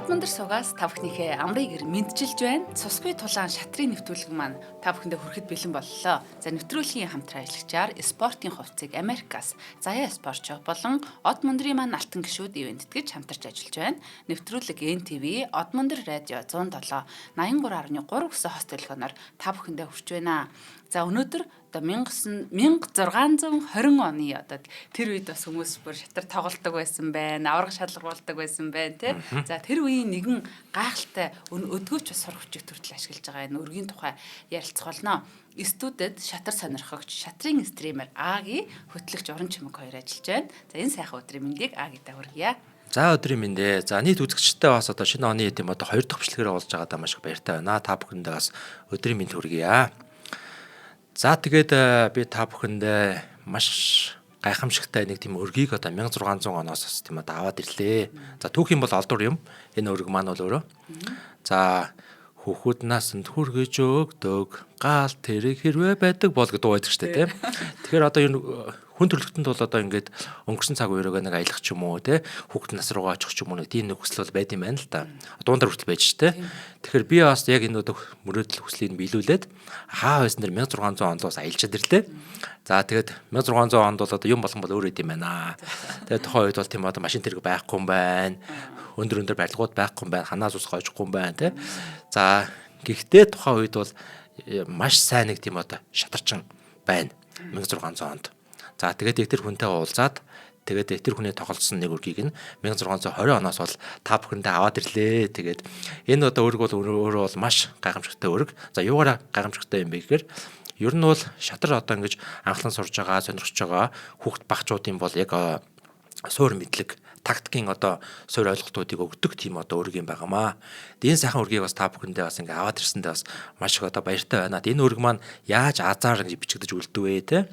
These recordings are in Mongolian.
Одмондөр сугаас та бүхнийхээ амрыг ир мэдчилж байна. Цусгүй тулаан шатрын нэвтрүүлэг маань та бүхэндээ хүрэхэд бэлэн боллоо. За, нэвтрүүлгийн хамтран ажиллагчаар спортын хувцсыг Америкаас Заяа спорт шоп болон Одмондрын маань алтан гишүүд ивент тэтгэж хамтарч ажиллаж байна. Нэвтрүүлэг NTV, Одмондор радио 107 83.3 гэсэн хост телефоноор та бүхэндээ хүрч байна. За, өнөөдөр одоо 1620 оны одоо тэр үед бас хүмүүс бүр шатар тоглолдог байсан байна, аварга шалгаруулдаг байсан байна, тий. За, тэр үеийн нэгэн гайхалтай өдгөөч бас сурах хүчийг төртөл ашиглаж байгаа энэ өргийн тухай ярилцах болно. Студид шатар сонирхогч, шатрын стример Аги, хөтлөгч Уран Чимэг хоёр ажиллаж байна. За, энэ сайхан өдрийн мэндийг Агидаа хүргье. За, өдрийн мэнд ээ. За, нийт үзэгчтэй бас одоо шинэ оны тийм одоо хоёр дахь бичлэгээр уулзж байгаадаа маш их баяртай байна. Та бүхэндээ бас өдрийн мэнд хүргье. За, тэгээд би та бүхэндээ маш гайхамшигтай нэг тийм өргийг одоо 1600 оноос бас тийм одоо аваад ирлээ. За, түүх юм бол олдвор юм. Энэ өрг маань бол өөрөө. За, "Хүүхэд насанд хүргэж өгдөг гал тэрэг хэрвээ байдаг бол" гэдэг дуу байдаг шүү дээ, тийм. Тэгэхээр одоо энэ хүн төрөлхтөнд бол одоо ингээд өнгөрсөн цаг үеэрээ нэг аялах ч юм уу, те, хүүхэд нас руугаа очих ч юм уу, нэг тийм нэг хүсэл бол байд юм байна л да. Дундаар хүртэл байж те. Тэгэхээр би бас яг энэ одоо мөрөөдөл хүслийг биелүүлээд хаа байсан дэр 1600 онд бас аялчаад ирлээ. За, тэгээд 1600 онд бол одоо юм болгон бол өөр юм байна. Тэгээд тухайн үед бол тийм одоо машин тэрэг байхгүй юм байна. Өндөр өндөр барилгууд байхгүй юм байна. Ханаас ус гойжихгүй юм байна, те. За, гэхдээ тухайн үед бол маш сайн нэг тийм одоо шатарчин байна 1600 онд. За, тэгээд яг тэр хүнтэй уулзаад, тэгээд тэр хүний тоглосон нэг өргийг нь 1620 оноос бол та бүхэндээ аваад ирлээ. Тэгээд энэ одоо өрг бол өөрөө бол маш гайхамшигтай өрг. За, юугаараа гайхамшигтай юм бэ гэхээр ер нь бол шатар одоо ингэж анхлан сурж байгаа, сонирхож байгаа хүүхд багчуудын бол яг суур мэдлэг, тактикийн одоо суурь ойлголтуудыг өгдөг тийм одоо өрг юм байгаамаа. Энэ сайхан өргийг бас та бүхэндээ бас ингээ аваад ирсэндээ бас маш их одоо баяртай байна. Энэ өрг маань яаж азар ингэж бичигдэж үлдвэ, те?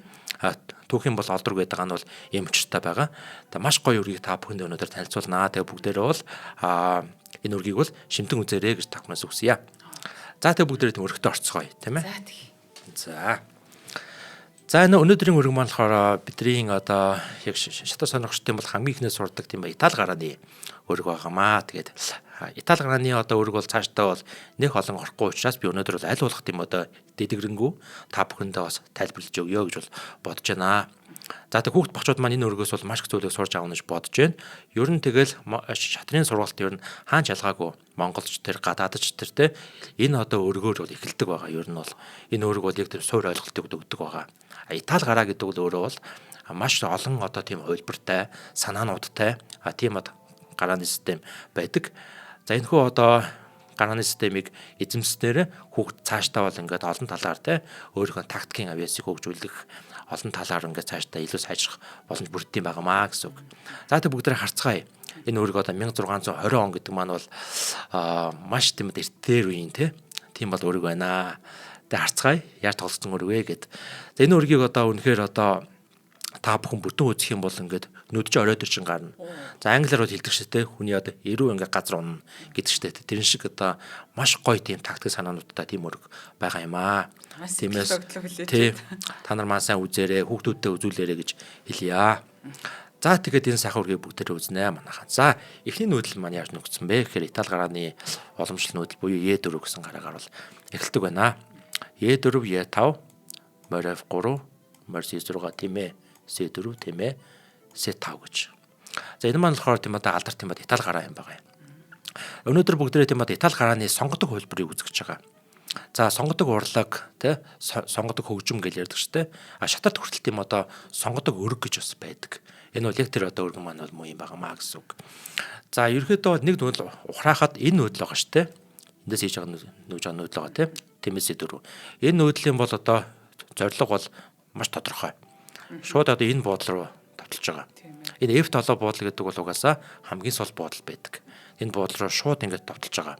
Түүхийн бол олдвор гэдэг нь бол ийм учиртай байгаа. Та маш гоё өргийг та бүхэндээ өнөөдөр танилцуулнаа. Тэгээ бүгдээрээ бол энэ өргийг бол шимтэн үзээрэй гэж та бүхнээс хүсье. За, тэгээ бүгдээрээ тийм өргөтөө орцгоё, тийм ээ. За, тэгье. За. За, энэ өнөөдрийн өрг маань болохоор бидний одоо яг шатар сонирхчдын бол хамгийн ихнээс сурдаг тийм Итали гарааны өрг байгаамаа. Тэгээд Итали гарааны одоо өрг бол цаашдаа бол нэх олон орохгүй учраас би өнөөдөр бол аль болох тийм одоо дэдгэрэнгүй та бүхэндээ бас тайлбарлаж өгье гэж бол бодож байна. За, тэг хүүхд багчууд маань энэ өргөөс бол маш их зүйлийг сурч авна гэж бодож байна. Ер нь тэгэл шатрын сургалт ер нь хаан ч ялгаагүй Монголч тэр, гадаадч тэр, те, энэ одоо өргөөр бол эхэлдэг байгаа. Ер нь бол энэ өрг бол яг тэр суурь ойлголтыг өгдөг байгаа. Итали гараа гэдэг бол өөрөө бол маш олон одоо тийм хувилбартай, санаануудтай тийм одоо гарааны систем байдаг. За, энэхүү одоо гарааны системийг эзэмснээр хүүхд цаашдаа бол ингээд олон талаар, те, өөрийнхөө тактикийн авьяасыг хөгжүүлэх, олон талаар ингээд цаашдаа илүү сайжрах боломж бүрддэг байгаамаа гэсэн үг. За, тэг бүгдээ харцгаая. Энэ өөрийг одоо 1620 он гэдэг маань бол маш тийм эртээр үеийн, те, тийм бол өрг байна. Тэг харцгаая. Яаж тоглосон өрг вэ гэд. За, энэ өргийг одоо үнэхээр одоо та бүхэн бүтэн үзэх юм бол ингээд нүдж оройд чин гарна. За, англиар бол хэлдэг шүү дээ. Хүний одоо эрүү ингээд газар унна гэдэг шүү дээ. Тэрэн шиг одоо маш гоё тийм тактик санаануудтай тийм өрг байгаа юм аа. Тиймээс тий, та нар маань сайн үзээрэй, хүүхдүүдтэй үзүүлээрэй гэж хэлье. За, тэгээд энэ сайхан өргийг бүгдээрээ үзнэ манайхан. За, эхний нүүдэл маань яаж нөхцсөн бэ гэхээр Итали гарааны уламжлал нүүдэл буюу Е4 гэсэн гараагаар бол эхэлдэг байна. Е4, Е5, морь F3, морь C6, тийм ээ, C4, тийм ээ, C5 гэж. За, энэ маань болохоор тийм одоо алдар тийм одоо Итали гараа юм байгаа юм. Өнөөдөр бүгдээрээ тийм одоо Итали гарааны сонгодог хувилбарыг үзэж байгаа. За, сонгодог урлаг, тий, сонгодог хөгжим гэж ярьдаг шүү дээ. А шатарт хүртэл тийм одоо сонгодог өрг гэж бас байдаг. Энэ бол яг тэр одоо өргөн маань бол муу юм байгаамаа гэсэн үг. За, ерөөхдөө нэг нүүдэл ухраахад энэ нүүдэл байгаа шүү дээ. Эндээс хийж байгаа нүүж байгаа нүүдэл байгаа, тий. Тиймээс дөрөв. Энэ нүүдлийн бол одоо зорилго бол маш тодорхой. Шууд одоо энэ буудлын руу товтлож байгаа. Энэ F7 буудал гэдэг бол угаасаа хамгийн сул буудал байдаг. Энэ буудал руу шууд ингээд товтлож байгаа.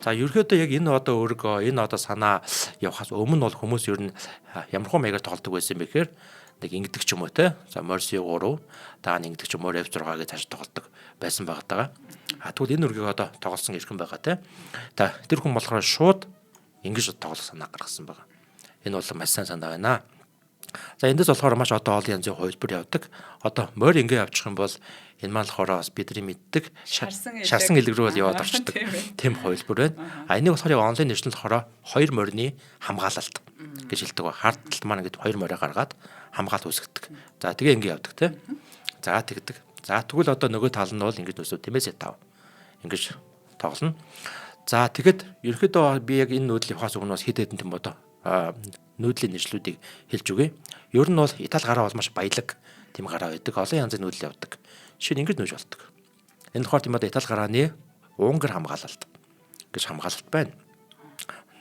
За, ерөөхдөө яг энэ одоо өрг, энэ одоо санаа явахаас өмнө бол хүмүүс ер нь ямар хөө маягаар тоглодог байсан бэ гэхээр нэг ингэдэг ч юм уу, те. За, морь C3, даа нь ингэдэг ч юм уу, F6 гэж цааш тоглодог байсан байгаа даа. А тэгвэл энэ өргийг одоо тоглосон эрхэн байгаа, те. За, тэр хүн болохоор шууд ингэж тоглох санаа гаргасан байгаа. Энэ бол маш сайн санаа байна. За, эндээс болохоор маш одоо олон янзын хувилбар явдаг. Одоо морь ингэ явчих юм бол Энэ маань болохоор бас бидний мэддэг шарсан элэг рүү яваад орчдөг тийм хувилбар байна. А энийг болохоор яг онлайн нэршил болохоор хоёр морины хамгаалалт гэж хэлдэг ба. Хард талд маань ингээд хоёр морио гаргаад хамгаалт үүсгэдэг. За тэгээ ингэ явдаг тийм. За тэгдэг. За тэгвэл одоо нөгөө тал нь бол ингэж өсөв тэмээс 5 ингэж тоглоно. За тэгэхэд ерөнхийдөө би яг энэ нүүдэл явахаас өмнө бас хэд хэдэн тийм одоо нүүдлийн нэршлүүдийг хэлж өгье. Ер нь бол Итали гараа бол маш баялаг тийм гараа байдаг. Олон янзын нүүдэл явдаг. Жишээ нь ингэж нүүж болдог. Энэ болохоор тийм одоо Итали гарааны Унгар хамгаалалт гэж хамгаалалт байна.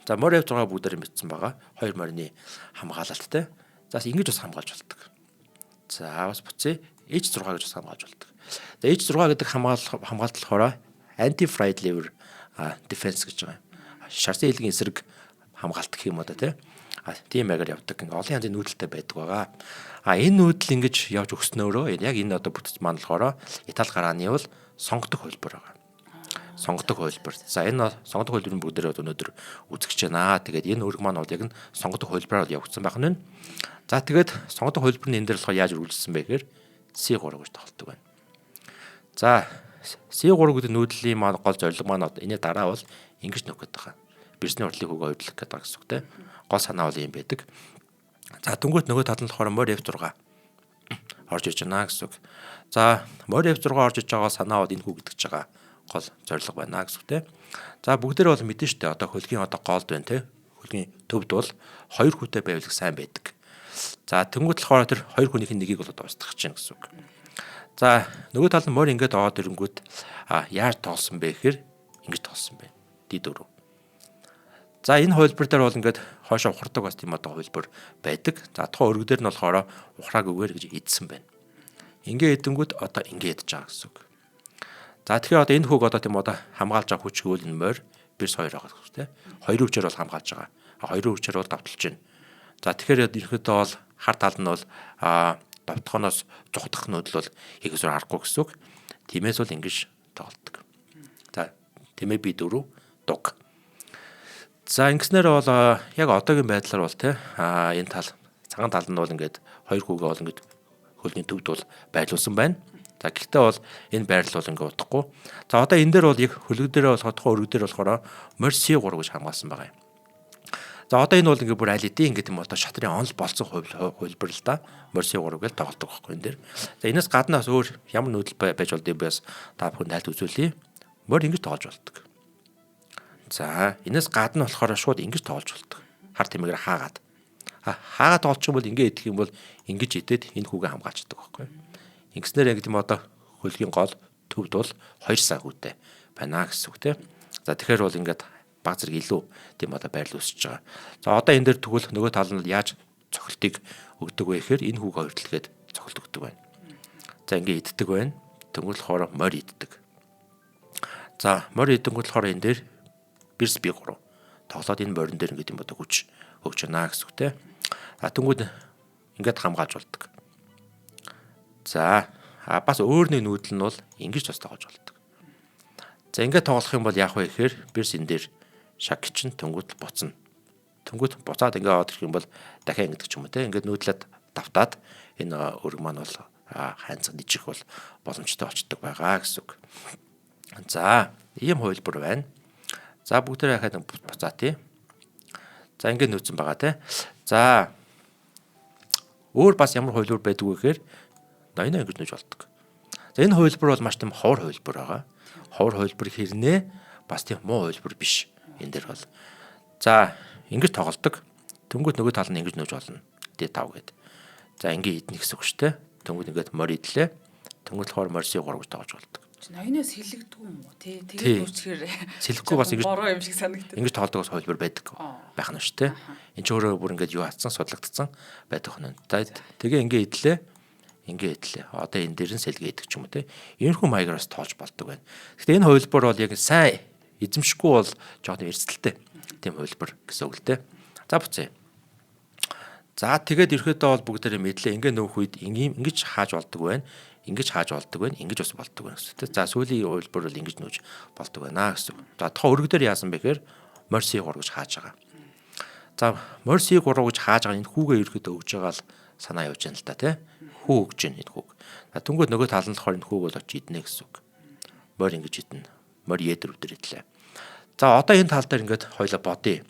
За морь F6 бүгдээр мэдсэн байгаа. Хоёр морины хамгаалалттай. За ингэж бас хамгаалж болдог. За бас буцъя. H6 гэж бас хамгаалж болдог. За H6 гэдэг хамгаалалт болохоор anti fried liver defense гэж байгаа юм. Шарсан элгийн эсрэг хамгаалт гэх юм одоо тий. Тийм маягаар явдаг. Ингээ олон янзын нүүдэлтэй байдаг байгаа. А энэ нүүдэл ингэж явж өгснөөрөө яг энэ одоо бүтэц маань болохоор Итали гарааны бол сонгодог хувилбар байгаа. Сонгодог хувилбар. За энэ сонгодог хувилбарын бүгдээрээ өнөөдөр үзэж байна. Тэгээд энэ үүрэг маань бол яг нь сонгодог хувилбараар явагдсан байх нь. За тэгээд сонгодог хувилбар нь энэ дээр болохоор яаж үргэлжилсэн бэ гэхээр C3 гэж тоглолдог байна. За C3 гэдэг нүүдлийн маань гол зорилго маань энэ дараа бол ингэж нөхөх гэдэг байгаа. Бирсний урдлын хүүгээ ойдлох гэдэг гэсэн үг те. Гол санаа бол юм байдаг. За дөнгөт нөгөө тал нь болохоор морь F6 орж иж байна гэсэн үг. За морь F6 орж иж байгаа санаа бол энэ хүү гэдэг ч байгаа гол зорилго байна гэсэн үг те. За бүгдээр бол мэдэн штэ одоо хөлгийн одоо голд байна те. Хөлгийн төвд бол хоёр хүүтэй байвал сайн байдаг. За тэнгуут болохоор тэр хоёр хүнийх нь нэгийг бол одоо устгах чинь гэсэн үг. За нөгөө тал нь морь ингээд ороод ирэнгүүт яаж тоолсон бэ гэхээр ингэж тоолсон байна. D4. За энэ хувилбар дээр бол ингээд хойшоо ухардаг бас тийм одоо хувилбар байдаг. За тухайн өргөдөр дээр нь болохоор ухраагүйгээр гэж идсэн байна. Ингээ идэнгүүт одоо ингээ идэж байгаа гэсэн үг. За тэгэхээр одоо энэ хүүг одоо тийм одоо хамгаалж байгаа хүч гэвэл энэ морь бирс 2 байгаа гэсэн үг тийм. Хоёрын хүчээр бол хамгаалж байгаа. Хоёрын хүчээр бол давталж байна. За тэгэхээр ерөнхийдөө бол хар тал нь бол давтахоноос зугтах нүүдэл бол хийхээс аргагүй гэсэн үг. Тиймээс бол ингэж тоглолдог. За тэмээ би 4 дуг. За ингэснээр бол яг одоогийн байдлаар бол те энэ тал цагаан тал нь бол ингээд хоёр хүүгээ бол ингээд хөлний төвд бол байрлуулсан байна. За гэхдээ бол энэ байрлал бол ингээд удахгүй. За одоо энэ дээр бол яг хөлөг дээр бол тухайн өргөг дээр болохоор морь C3 гэж хамгаалсан байгаа юм. За одоо энэ бол ингээд бүр аль хэдийн ингээд юм одоо шатрын онол болцсон хувилбар л да. Морь C3 гэж тоглодог байхгүй энэ дээр. За энэс гадна бас өөр ямар нүүдэл байж болдгийг би бас та бүхэн тайлт үзүүлье. Морь ингэж тоглож болдог. За энэс гадна болохоор шууд ингэж тоглож болдог. Хар тэмэгээр хаагаад. Хаагаад тоглолчих юм бол ингээ идэх юм бол ингэж идээд энэ хүүгээ хамгаалцдаг байхгүй. Ингэснээр яг тийм одоо хөлгийн гол төвд бол 2 сар хүүтэй байна гэсэн үг тийм. За тэгэхээр бол ингээд баг зэрэг илүү тийм одоо байрлал үүсэж байгаа. За одоо энэ дээр тэгвэл нөгөө тал нь яаж цохилтыг өгдөг вэ гэхээр энэ хүүгээ хоёртлгээд цохилт өгдөг байна. За ингээ иддэг байна. Тэнгүүл болохоор морь иддэг. За морь идэнгүүт болохоор энэ дээр бирс B3 тоглоод энэ морин дээр ингээд юм одоо хүч өгч байна гэсэн үг те. А тэнгууд ингээд хамгаалж болдог. За бас өөр нэг нүүдэл нь бол ингэж бас тоглож болдог. За ингээд тоглох юм бол яах вэ гэхээр бирс энэ дээр шаг чинь тэнгууд буцна. Тэнгууд буцаад ингээд аваад ирэх юм бол дахиад ингэдэг ч юм уу те. Ингээд нүүдлээд давтаад энэ өрг маань бол хайнцаг нэжих бол боломжтой болчдөг байгаа гэсэн үг. За ийм хувилбар байна. За бүгдээрээ хахад буцаа тий. За ингээд нүүцэн байгаа тий. За өөр бас ямар хувилбар байдаг вэ гэхээр ноёно ингэж нүүж болдог. За энэ хувилбар бол маш тийм ховор хувилбар байгаа. Ховор хувилбар хэрнээ бас тийм муу хувилбар биш. Энэ дээр бол. За ингэж тоглолдог. Тэнгүүт нөгөө тал нь ингэж нүүж болно. D5 гээд. За ингээ идэнэ гэсэн үг шүү дээ. Тэнгүүт ингээд морь идлээ. Тэнгүүт болохоор морь C3 гэж тоглож болдог. Ноёноос сэлэгдгүй юм уу тий? Тэгээд нүчгээр сэлэхгүй бас ингэж бороо юм шиг санагдав. Ингэж тоглодог бас хувилбар байдаг байх нь шүү дээ. Энд ч өөрөө бүр ингэж юу хатсан судлагдсан байдаг нь. За тэгээ ингээ идлээ. Ингээ идлээ. Одоо энэ дээр нь сэлгээ идэх ч юм уу тий. Иймэрхүү маягаар бас тоолж болдог байна. Гэхдээ энэ хувилбар бол яг сайн эзэмшихгүй бол жоохон эрсдэлтэй тийм хувилбар гэсэн үг л дээ. За буцъя. За тэгээд ерөөдөө бол бүгдээрээ мэдлээ. Ингээ нөөх үед ингэж хааж болдог байна. Ингэж хааж болдог байна. Ингэж бас болдог байна гэсэн үг. За сүүлийн хувилбар бол ингэж нүүж болдог байна гэсэн үг. За тухайн өргөдөр яасан бэ гэхээр морь C3 гэж хааж байгаа. За морь C3 гэж хааж байгаа энэ хүүгээ ерөөдөө өгж байгаа л санаа явж байна л да тий. Хүү өгч байна энэ хүүг. За түнгүүд нөгөө тал нь болохоор энэ хүүг бол очиж иднэ гэсэн үг. Морь ингэж идэнэ. Морь Е4 дээр идлээ. За одоо энэ тал дээр ингээд хоёлоо бодъё.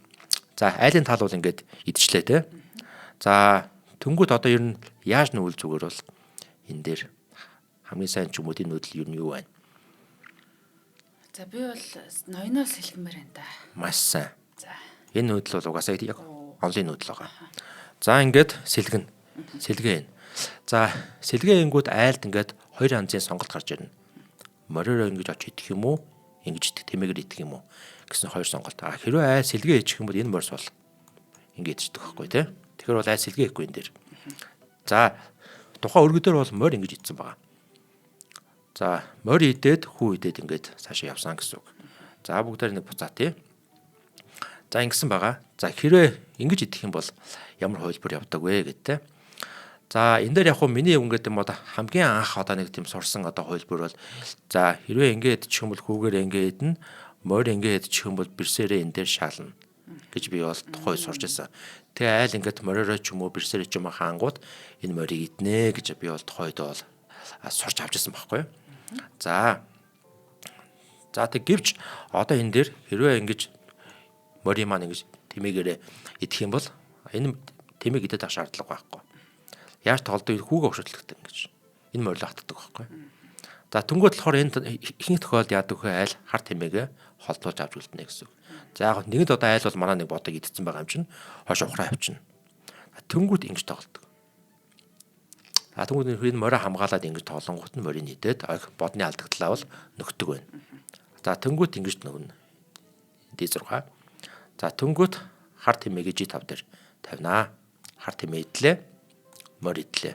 За айлын тал бол ингээд идчихлээ тий. За түнгүүд одоо ер нь яаж нүгэл зүгээр бол энэ дээр хамгийн сайн ч юм уу энэ нүүдэл ер нь юу байна? За би бол ноёноос хэлгэмээр байна да. Маш сайн. За. Энэ нүүдэл бол угаасаа яг онлын нүүдэл байгаа. За ингээд сэлгэн. Сэлгээ энэ. За сэлгээ ингүүд айлд ингээд хоёр янзын сонголт гарч ирнэ. Мориороо ингэж очиж идэх юм уу? Ингэж идэх, тэмээгээр идэх юм уу гэсэн хоёр сонголт. А хэрвээ айл сэлгээ ичих юм бол энэ морьс бол ингэж идэх байхгүй тий. Тэгэхээр бол айл сэлгээ ихгүй энэ дээр. За тухайн өргөдөр бол морь ингэж идсэн байгаа. За морь идээд хүү идээд ингээд цаашаа явсан гэсэн үг. За бүгдээр нэг буцаа тий. За ингэсэн байгаа. За хэрвээ ингэж идэх юм бол ямар хувилбар явдаг вэ гэдэг. За энэ дээр яг хуу миний ингээд юм одоо хамгийн анх одоо нэг тийм сурсан одоо хувилбар бол за хэрвээ ингээд идчих юм бол хүүгээр ингээд идэнэ, морь ингээд идчих юм бол бэрсээрээ энэ дээр шаална гэж би бол тухай сурч байсан. Тэгээ айл ингээд мориороо ч юм уу бэрсээрээ ч юм уу хаангууд энэ морийг иднэ гэж би бол тухайд бол сурч авч ирсэн байхгүй юу. За тэг гэвч одоо энэ дээр хэрвээ ингэж морийн маань ингэж тэмээгээрээ идэх юм бол энэ тэмээг идэх шаардлага байхгүй. Яаж тоглодог хүүгээ өгшөлтөлдөг ингэж. Энэ морилоо хатдаг байхгүй. За түнгүүд болохоор энэ ихэнх тохиолдолд яадаг вэ? Айл хар тэмээгээ холдуулж авч үлдэнэ гэсэн үг. За яг нэгэнт одоо айл бол манай нэг бодог идсэн байгаа юм чинь хойш ухраа авчина. Түнгүүд ингэж тоглодог. За түнгүүд энэ морио хамгаалаад ингэж тоглонгууд нь морийг идээд бодны алдагдлаа бол нөхдөг байна. За түнгүүд ингэж нөгнө. D6. За түнгүүд хар тэмээгээ G5 дээр тавина. Хар тэмээ идлээ. Морь идлээ.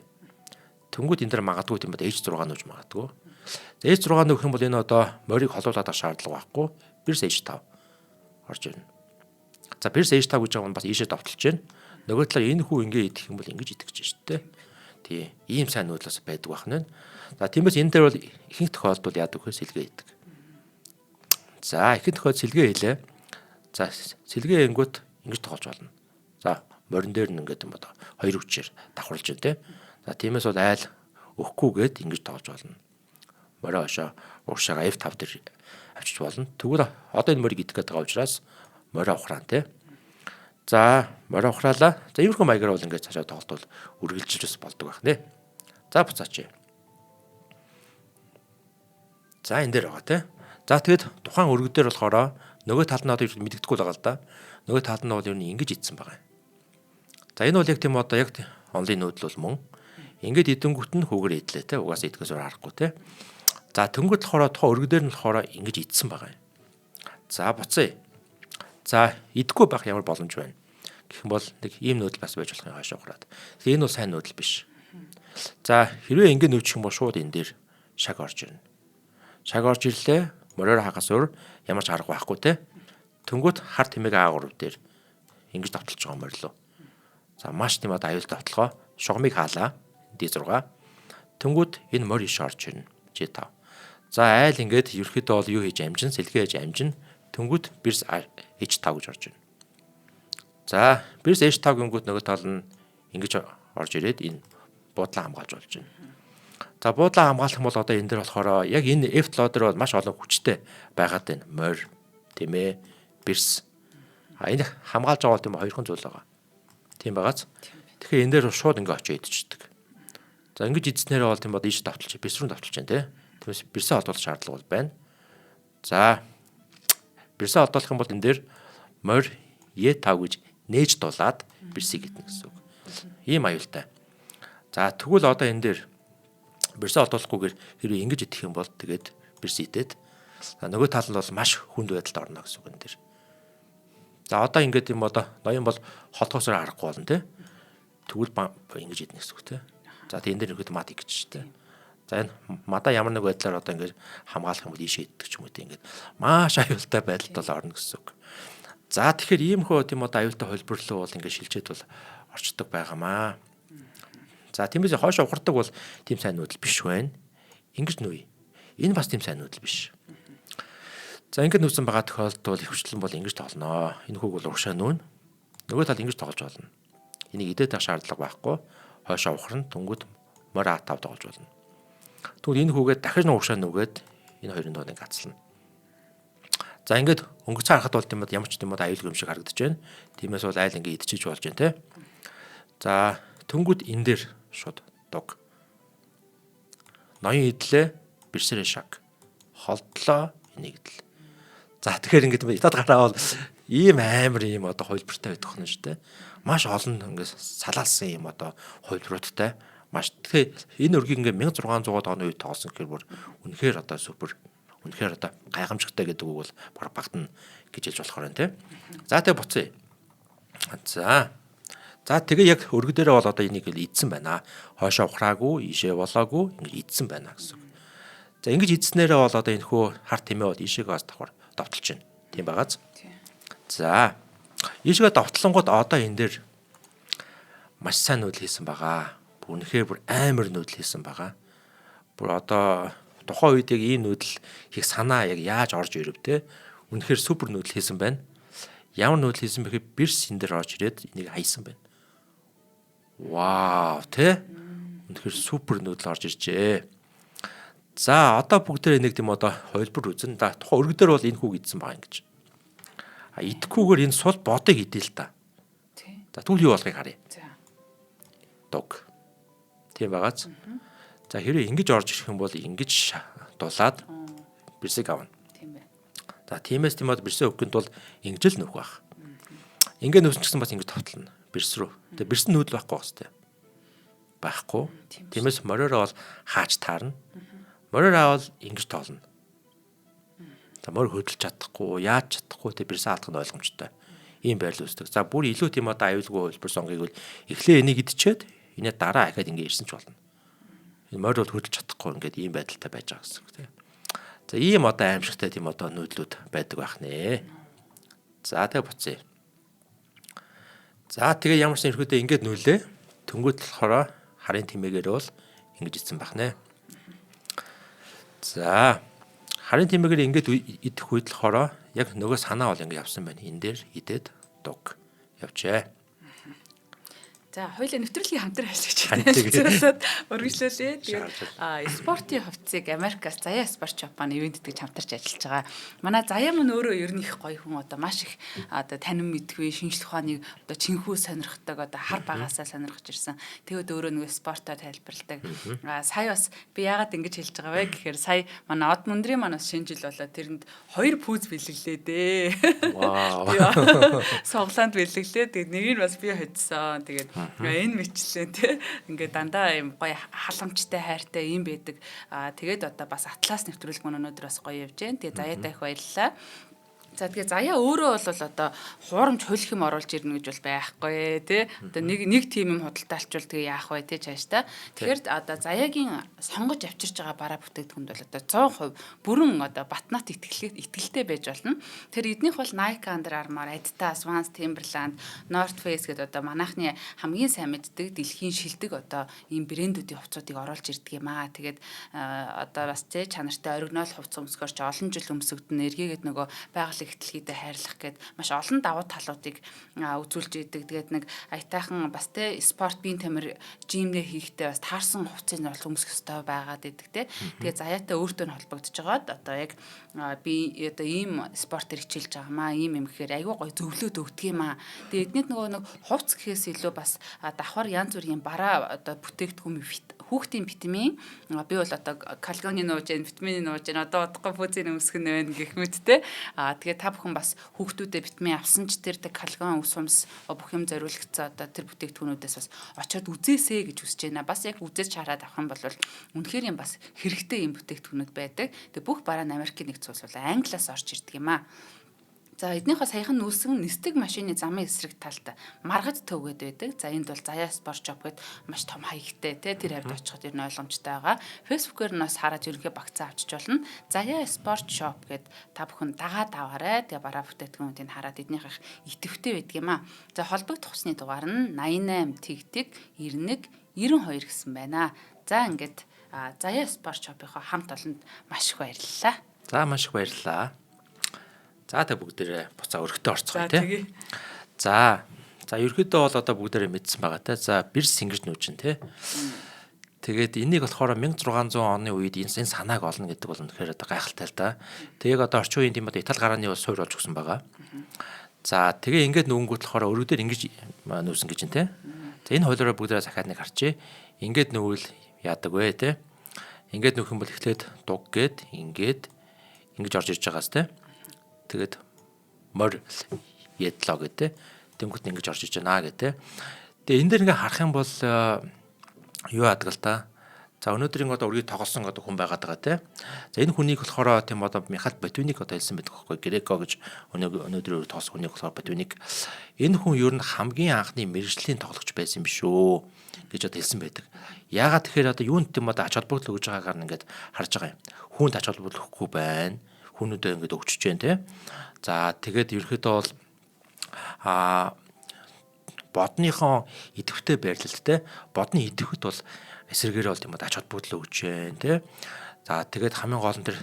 Түнгүүд энэ дэр магадгүй тийм ба H6 нүүж магадгүй. За H6 нүүх юм бол энэ одоо морийг холуулаад авах шаардлага байхгүй. Бирс H5 орж ирнэ. За бирс H5 гэж байгаа нь бас ийшээ довтолж байна. Нөгөө талаар энэ хүү ингэ идэх юм бол ингэж идэх гэж шүү дээ. Тий. Ийм сайн нүүдэл бас байдаг байх нь. За тиймээс энэ дээр бол ихэнх тохиолдолд яадаг вэ? Сэлгээ идэг. За ихэнх тохиолдолд сэлгээ хийлээ. За сэлгээ ингүүт ингэж тоглож болно. За морин дээр нь ингээд юм одоо хоёр хүчээр давхарлаж байна те. За тиймээс бол айл өгөхгүйгээд ингэж тоглож болно. Морио хошоо уршаага F5 дээр авчиж болно. Тэгвэл одоо энэ морийг идэх гээд байгаа учраас морио ухраан те. За морио ухраалаа. За иймэрхүү маягаар бол ингээд цаашаа тоглолт бол үргэлжилж бас болдог байх нэ. За буцаач. За энэ дээр байгаа те. За тэгэд тухайн өргөд дээр болохоор нөгөө талд нь одоо юу мэддэхгүй л байгаа л да. Нөгөө талд нь бол ер нь ингэж идсэн байгаа юм. За энэ бол яг тийм одоо яг онлын нүүдэл бол мөн. Ингээд идэнгүүт нь хүүгээр идлээ те. Угаасаа идэхээс өөр аргагүй те. За тэнгүүд болохоор тухайн өргөдөр нь болохоор ингэж идсэн байгаа юм. За буцъя. За идэхгүй байх ямар боломж байна гэх юм бол нэг ийм нүүдэл бас байж болох юм хаашаа ухраад. Тэгэхээр энэ бол сайн нүүдэл биш. За хэрвээ ингэ нүүчих юм бол шууд энэ дээр шаг орж ирнэ. Шаг орж ирлээ. Мориор хагас өөр ямар ч арга байхгүй те. Тэнгүүт хар тэмээг А3 дээр ингэж довтолж байгаа морилоо. За маш тийм одоо аюултай довтлогоо. Шугамыг хаалаа. D6. Тэнгүүд энэ морь иш орж ирнэ. G5. За айл ингээд ерөөхдөө бол юу хийж амжин, сэлгээ хийж амжин. Тэнгүүд бирс H5 гэж орж ирнэ. За бирс H5 гингүүд нөгөө тал нь ингэж орж ирээд энэ буудлаа хамгаалж болж байна. За буудлаа хамгаалах юм бол одоо энэ дэр болохоор яг энэ F лоо дээр бол маш олон хүчтэй байгаад байна. Морь, тэмээ, бирс. А энэ хамгаалж байгаа бол тийм хоёрхан зүйл байгаа. Тийм байгааз. Тэгэхээр энэ дээр шууд ингээ очиж идчихдэг. За ингэж идснээрээ бол тийм бод ийш давталж, бирс рүү давталж байна тий. Тиймээс бирсээ олдуулах шаардлага бол байна. За бирсээ олдуулах юм бол энэ дээр морь Е5 гэж нээж дулаад бирсийг идэнэ гэсэн үг. Ийм аюултай. За тэгвэл одоо энэ дээр бирсээ олдуулахгүйгээр хэрвээ ингэж идэх юм бол тэгээд бирс идээд нөгөө тал нь бол маш хүнд байдалд орно гэсэн үг энэ дээр. За одоо ингээд юм одоо ноён бол холдохоосоор аргагүй болно тий. Тэгвэл ингэж идэнэ гэсэн үг тий. За тийм энэ дээр нөхөд мат гэж шүү дээ. За энэ мадаа ямар нэг байдлаар одоо ингээд хамгаалах юм бол ийшээ иддэг ч юм уу тийм ингээд маш аюултай байдалд бол орно гэсэн үг. За тэгэхээр иймхүү тийм одоо аюултай холборлоо бол ингээд шилжээд бол орчдөг байгаамаа. За тиймээс хойш ухардаг бол тийм сайн нүүдэл биш байна. Ингэж нүе. Энэ бас тийм сайн нүүдэл биш. За ингээд нүүсэн байгаа тохиолдолд бол ихэвчлэн бол ингэж тоглоно. Энэ хүүг бол урагшаа нүүн. Нөгөө тал ингэж тоглож болно. Энийг идээд авах шаардлага байхгүй. Хойшоо ухрна. Түнгүүд морь А5 тоглож болно. Тэгвэл энэ хүүгээд дахиж урагшаа нүгээд энэ хоёрын дунд гацлана. За ингээд өнгөцөө харахад бол тийм ямар ч тийм аюулгүй юм шиг харагдаж байна. Тиймээс бол айл ингээд идчихэж болж байна те. За түнгүүд энэ дээр шууд дуг. Ноён идлээ, бэрсэрэ шаг. Холдлоо, энийг идэл. За тэгэхээр ингээд итад гараа бол ийм амар ийм одоо хувилбартай байдаг хүн шүү дээ. Маш олон ингээд салаалсан ийм одоо хувилбаруудтай. Маш тэгэхээр энэ өргийг ингээд 1600 оны үед тоглосон гэхээр бүр үнэхээр одоо супер, үнэхээр одоо гайхамшигтай гэдэг үг бол баг багтана гэж хэлж болохоор байна те. За тэгээ буцъя. За. За тэгээ яг өргө дээрээ бол одоо энийг л идсэн байна. Хойшоо ухраагүй, ийшээ болоогүй ингэж идсэн байна гэсэн үг. За ингэж идснээрээ бол одоо энэ хөө хар тэмээ бол ийшээгээ бас давхар довтолж байна. Тийм байгааз. За. Ийшээгээ довтлонгууд одоо энэ дээр маш сайн нүүдэл хийсэн байгаа. Үнэхээр бүр амар нүүдэл хийсэн байгаа. Бүр одоо тухайн үед яг ийм нүүдэл хийх санаа яг яаж орж ирэв те. Үнэхээр супер нүүдэл хийсэн байна. Ямар нүүдэл хийсэн бэ гэхээр бирс энэ дээр орж ирээд энийг хайсан байна. Вау, те. Үнэхээр супер нүүдэл орж иржээ. За одоо бүгдээрээ нэг тийм одоо хувилбар үзэн. За тухайн өргө дээр бол энэ хүүг идсэн байгаа ингэж. А идэхгүйгээр энэ сул бодыг идээ л та. За тэгвэл юу болохыг харъя. За. Дуг. Тийм байгааз. За хэрвээ ингэж орж ирэх юм бол ингэж дулаад бирсийг авна. Тийм байна. За тиймээс тийм бод бирсээ өгөхийн тулд ингэж л нөхөх байх. Ингээ нөхсөн ч гэсэн бас ингэж товтлно. Бирс рүү. Тэгээ бирс нь нүүдэл байхгүй байх хэвээр. Байхгүй. Тиймээс мориороо бол хааж таарна. Мориор авал ингэж тоолно. За морь хөдөлж чадахгүй, яаж чадахгүй тэг бирсээ алдах нь ойлгомжтой. Ийм байрлал үүсдэг. За бүр илүү тийм одоо аюулгүй хувилбар сонгоёг бол эхлээ энийг идчихэд энэ дараа ахаад ингэ ирсэн ч болно. Энэ морь бол хөдөлж чадахгүй ингээд ийм байдалтай байж байгаа гэсэн үг тийм. За ийм одоо аимшигтай тийм одоо нүүдлүүд байдаг байх нэ. За тэгээ буцъя. За тэгээ ямар ч ерөөдөө ингээд нүлээ. Тэнгүүд болохоор харын тэмээгээр бол ингэж идсэн байх нэ. За харын тэмээгээр ингээд идэх үед болохоор яг нөгөө санаа бол ингээд явсан байна. Энэ дээр идээд дуг явжээ. За хоёлаа нэвтрүүлгийн хамтран ажиллагч танилцуулаад үргэлжлүүлээ. Тэгээд спортын хувцсыг Америкаас Заяа спорт шоп маань ивент гэж хамтарч ажиллаж байгаа. Манай Заяа маань өөрөө ер нь их гоё хүн, одоо маш их одоо танин мэдгүй шинжлэх ухааныг одоо чинхүү сонирхдаг, одоо хар багасаа сонирхож ирсэн. Тэгээд өөрөө нөгөө спортоор тайлбарладаг. Сая бас би яагаад ингэж хэлж байгаа вэ гэхээр сая манай од мөндрийн маань бас шинэ жил болоо тэрэнд 2 пүүз бэлэглээ дээ. Вау. Суглаанд бэлэглээ. Тэгээд нэг нь бас би хоцсон. Тэгээд энэ мэтлээ те ингээд дандаа юм гоё халамжтай хайртай юм байдаг. Аа тэгээд одоо бас Атлас нэвтрүүлэг маань өнөөдөр бас гоё явж जैन. Тэгээд Заяатай их баярлалаа. За тэгээ Заяа өөрөө бол одоо хуурамч хөлх юм оруулж ирнэ гэж бол байхгүй тий. Одоо нэг тим юм худалдаалчвал тэгээ яах вэ тий чааш та. Тэгэхээр одоо Заяагийн сонгож авчирч байгаа бараа бүтээгдэхүүнд бол одоо 100% бүрэн одоо батнат итгэлтэй байж болно. Тэр эднийх бол Nike, Under Armour, Adidas, Vans, Timberland, North Face гэдэг одоо манайхны хамгийн сайн мэддэг дэлхийн шилдэг одоо ийм брэндүүдийн хувцсуудыг оруулж ирдэг юм аа. Тэгээд одоо бас тий чанартай оригинал хувцас өмсгөр ч олон жил өмсөгдөн эргээгээд нөгөө байгалийн ихтлгийдээ хайрлах гээд маш олон давуу талуудыг үзүүлж идэг. Тэгээд нэг аятайхан бас те спорт биеийн тамир жимнээ хийхдээ бас таарсан хувцсыг нь бол өмсөх ёстой байгаад идэг те. Тэгээд Заяатай өөртөө нь холбогдож байгаад одоо яг би одоо ийм спортоор хичээлж байгаа маа ийм юм гэхээр айгүй гоё зөвлөөд өгдөг юм аа. Тэгээд эднийд нөгөө нэг хувцс гэхээс илүү бас давхар янз бүрийн бараа одоо бүтээгдэхүүн хүүхдийн витамин би бол одоо калгоны нууж जैन, витамины нууж जैन, одоо удахгүй пүүзийн өмсөх нь байна гэх мэт те. Аа тэгээ та бүхэн бас хүүхдүүдэд витамин авсан ч тэр калгон ус хумс бүх юм зориулагдсан одоо тэр бүтээгдэхүүнүүдээс бас очиод үзээсэй гэж хүсэж байна. Бас яг үзээж хараад авах юм бол үнэхээр юм бас хэрэгтэй юм бүтээгдэхүүнүүд байдаг. Тэгээ бүх бараа нь Америкийн нэгдсэн улс бол Англиас орж ирдэг юм аа. За эднийхээ саяхан нүүсэн нисдэг машины замын эсрэг талд маргад төвгээд байдаг. За энд бол Заяа спорт шоп гэд маш том хаягтай те тэр хавьд очиход ер нь ойлгомжтой байгаа. Facebook-ээр нь бас хараад ерөнхий багцаа авчиж болно. Заяа спорт шоп гэд та бүхэн дагаад аваарай. Тэгээ бараа бүтээгдэхүүнүүдийг хараад эднийх их идэвхтэй байдаг юм а. За холбогдох усны дугаар нь 88 тэгтэг 91 92 гэсэн байна. За ингээд Заяа спорт шопынхоо хамт олонд маш их баярлалаа. За маш их баярлалаа. За тэг бүгдээрээ буцаа өргөтөө орцгоё тий. За За ерөөдөө бол одоо бүгдээрээ мэдсэн байгаа те. За бирс ингэж нүүж чинь те. Тэгээд энийг болохоор 1600 оны үед энэ санааг олно гэдэг бол үнэхээр одоо гайхалтай л да. Тэгээд одоо орчин үеийн тийм одоо Итали гарааны улс суурь болж өгсөн байгаа. За тэгээ ингээд нүүнгүүт болохоор өргөдөр ингэж нүүсэн гэж юм те. За энэ хойлороо бүгдээрээ захиад нэг харчээ. Ингээд нүүвэл яадаг вэ те. Ингээд нүүх юм бол эхлээд дуг гээд ингээд ингэж орж ирж байгаас те. Тэгээд морь ядлоо гэдэг. Тэнгүүт ингэж орж иж байна гэдэг. Тэгээ энэ дээр ингээ харах юм бол юу яадаг л та. За өнөөдрийн одоо өргийг тоглосон одоо хүн байгаад байгаа те. За энэ хүнийг болохоор тийм одоо Михаил Ботвиник одоо хэлсэн байдаг байхгүй Греко гэж өнөөдрийн өрг тоглосон хүнийг болохоор Ботвиник. Энэ хүн ер нь хамгийн анхны мэрэгжлийн тоглогч байсан юм биш үү гэж одоо хэлсэн байдаг. Яагаад тэгэхээр одоо юунд тийм одоо ач холбогдол өгж байгаагаар ингээд харж байгаа юм. Хүнд ач холбогдол өгөхгүй байна. Хүмүүдээ ингээд өгчөж जैन те. За тэгээд ерөөхдөө бол бодныхоо идэвхтэй байрлалт те бодны идэвхт бол эсэргээр бол тийм ач холбогдол өгч जैन те. За тэгээд хамгийн гол нь тэр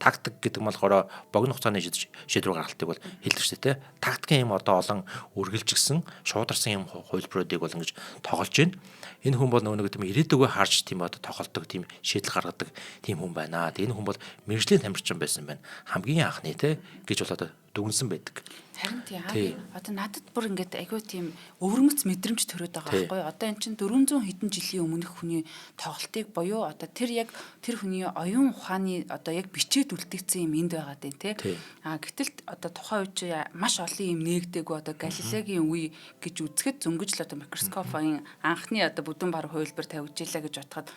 тактик гэдэг нь болохоор богино хугацааны шийдвэр гаргалтыг бол хэлдэг шүү дээ те. Тактикийн юм одоо олон үргэлжигсэн, шуударсан юм хувилбаруудыг бол ингэж тоглож байна. Энэ хүн бол нөгөө нэг тийм ирээдүгөө харж тийм одоо тоглолдог, тийм шийдэл гаргадаг тийм хүн байна. Тэгээ энэ хүн бол мэргэжлийн тамирчин байсан байна. Хамгийн анхны те гэж бол одоо дүгнсэн байдаг. Харин тийм. Одоо надад бүр ингээд айгүй тийм өвөрмөц мэдрэмж төрөөд байгаа байхгүй юу? Одоо эн чинь 400 хэдэн жилийн өмнөх хүний тоглолтыг буюу одоо тэр яг тэр хүний оюун ухааны одоо яг бичээд үлдээгдсэн юм энд байгаа дээ тий. А гэтэл одоо тухайн үед чи маш олон юм нээгдээгүй одоо Галилегийн үе гэж үзэхэд зөнгөж л одоо микроскопын анхны одоо бүдүүн бар хувилбар тавигджилаа гэж бодоход